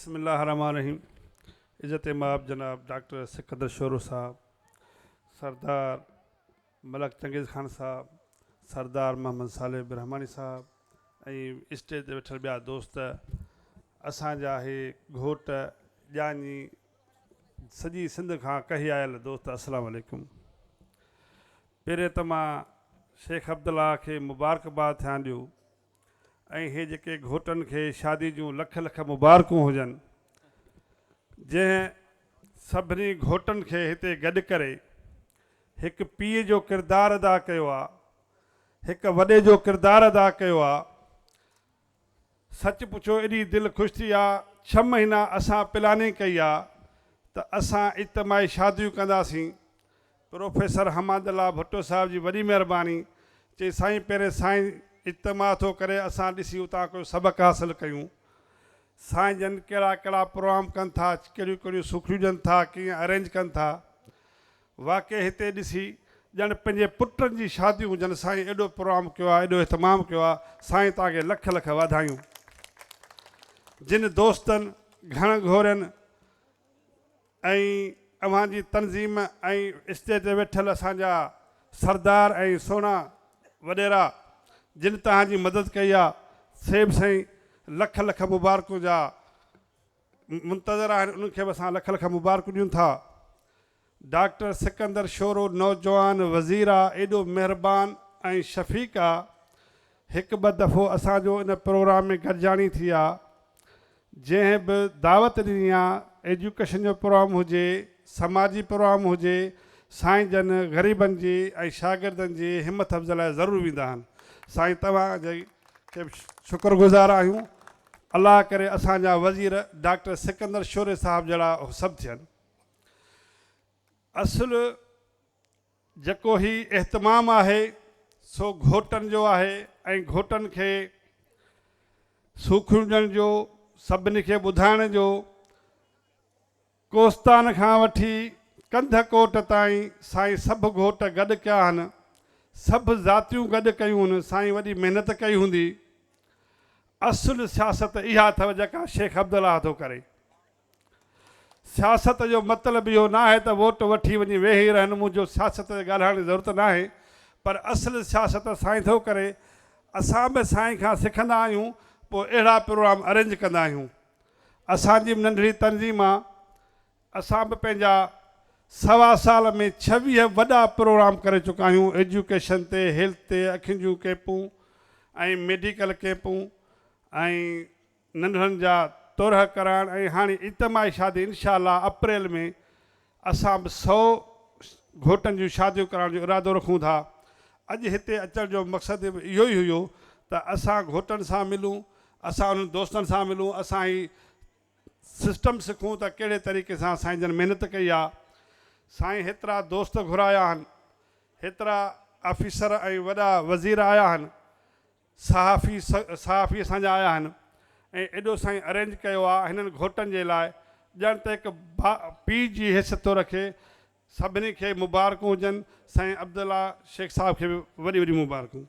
بسم الله الرحمٰن الرحيم عزت مآب جناب ڊاڪٽر سڪندر شورو صاحب، سردار ملڪ چنگيز خان صاحب، سردار محمد صالح برهماڻي صاحب ۽ اسٽيج تي ويٺل ٻيا دوست، اسان جا هي گهوٽ ڄاڃي سڄي سنڌ کان ڪهي آيل دوست السلام عليڪم. پهرين ته مان شيخ عبدالله کي مبارڪباد ٿيان ڏيو ۽ هي جيڪي گهوٽن کي شادي جون لک لک مبارڪون هجن جنهن سڀني گهوٽن کي هتي گڏ ڪري هڪ پيء جو ڪردار ادا ڪيو آ هڪ وڏي جو ڪردار ادا ڪيو آ سچ پڇو ايڏي دل خوش ٿي آ ڇهه مهينا اسان پلاننگ ڪئي آ ته اسان اجتماعي شاديون ڪنداسين پروفيسر حماد الله ڀٽو صاحب جي وڏي مهرباني، چئي سائين پهرين سائين اجتماع ٿو ڪري اسان ڏسي اتان ڪو سبق حاصل ڪيون. سائين جن ڪهڙا ڪهڙا پروگرام ڪن ٿا، ڪهڙيون ڪهڙيون سوکڙيون ڏين ٿا، ڪيئن ارينج ڪن ٿا. واقعي هتي ڏسي ڄڻ پنهنجي پٽن جي شاديون هجن سائين ايڏو پروگرام ڪيو آ ايڏو اهتمام ڪيو آ سائين توهان کي لک لک واڌايون. جن دوستن گهڻ گهورين ۽ اوهان جي تنظيم ۽ اسٽيج تي ويٺل اسان جا سردار ۽ سهڻا وڏيرا جن توهان جي مدد ڪئي آ سي به سائين لک لک مبارڪون جا منتظر آهن انهن کي به اسان لک لک مبارڪون ڏيون ٿا ڊاڪٽر سڪندر شورو نوجوان وزير آ ايڏو مهربان ۽ شفيق آ هڪ ٻه دفعو اسان جو ان پروگرام ۾ گڏجاڻي ٿي آ جنهن به دعوت ڏني آ ايجوڪيشن جو پروگرام هجي سماجي پروگرام هجي سائين جن غريبن جي ۽ شاگردن جي همٿ افزائي لاء ضرور ويندا آهن سائين توهان جي کي به شڪر گذار آهيون الله ڪري اسان جا وزير ڊاڪٽر سڪندر شوري صاحب جهڙا سڀ ٿين اصل جيڪو هي اهتمام آهي سو گهوٽن جو آهي ۽ گهوٽن کي سوکڙيون ڏيڻ جو، سڀني کي ٻڌائڻ جو، ڪوستان کان وٺي ڪنڌڪوٽ تائين سائين سڀ گهوٽ گڏ ڪيا آهن، سڀ ذاتيون گڏ ڪيون هن، سائين وڏي محنت ڪئي هوندي. اصل سياست اها اٿو جيڪا شيخ عبدالله ٿو ڪري. سياست جو مطلب اهو ناهي ته ووٽ وٺي وڃي ويهي رهن، منهنجو سياست تي ڳالهائڻ جي ضرورت ناهي پر اصل سياست سائين ٿو ڪري، اسان به سائين کان سکندا آهيون پوء اهڙا پروگرام ارينج ڪندا آهيون. اسان جي به ننڍڙي تنظيم آ، اسان به پنهنجا سوا سال ۾ 26 وڏا پروگرام ڪري چڪا آهيون، ايجوڪيشن تي، هيلٿ تي، اکين جون ڪيمپون ۽ ميڊيڪل ڪيمپون ۽ ننڍڙن جا طرح ڪرائڻ ۽ هاڻي اجتماعي شادي انشاء الله اپريل ۾ اسان به سئو گهوٽن جون شاديون ڪرائڻ جو ارادو رکون ٿا اڄ هتي اچڻ جو مقصد به اهو ئي هيو ته اسان گهوٽن سان ملون اسان انهن دوستن سان ملون اسان هي سسٽم سکون ته ڪهڙي طريقي سان سائين جن محنت ڪئي آ سائين هيترا دوست گهرايا آهن هيترا آفيسر ۽ وڏا وزير آيا آهن صحافي صحافي اسان جا آيا آهن ۽ ايڏو سائين ارينج ڪيو آ هنن گهوٽن جي لاء ڄڻ ته هڪ پيء جي حيثيت ٿو رکي سڀني کي مبارڪون هجن سائين عبدالله شيخ صاحب کي به وڏي وڏي مبارڪون.